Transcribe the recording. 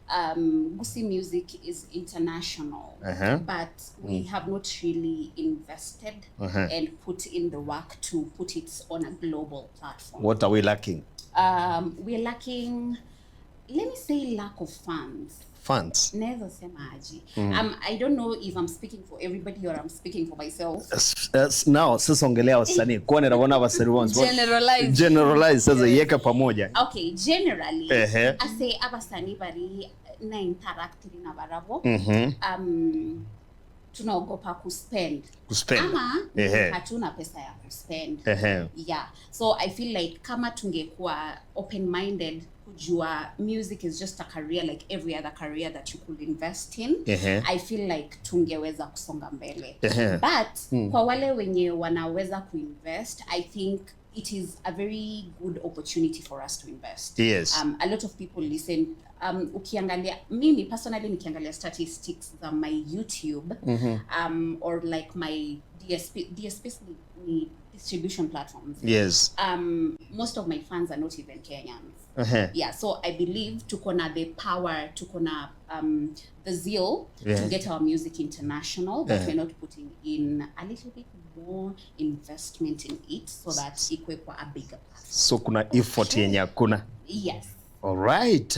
Gusii music is international, but we have not really invested and put in the work to put it on a global platform. What are we lacking? We're lacking, let me say, lack of funds. Funds. Naweza sema aje? I don't know if I'm speaking for everybody or I'm speaking for myself. Now sasa ongelea wasanii, kwani naona wasanii wants Generalize. Generalize sasa, iweka pamoja. Okay, generally, ase abasani bari na interact na barabo, tunaogopa kuspend. Kuspend. Ama hatuna pesa ya kuspend. Yeah, so I feel like kama tungekuwa open minded kujua music is just a career like every other career that you could invest in, I feel like tungeweza kusonga mbele. But kwa wale wenye wanaweza kuinvest, I think it is a very good opportunity for us to invest. A lot of people listen. Ukiangalia, mimi personally nikiangalia statistics za my YouTube or like my DSP, DSPs ni distribution platforms, most of my fans are not even Kenyans. Yeah, so I believe tuko na the power, tuko na the zeal to get our music international, but we're not putting in a little bit more investment in it so that ikwe kwa a bigger platform. So kuna effort yenye hakuna. Yes. Alright.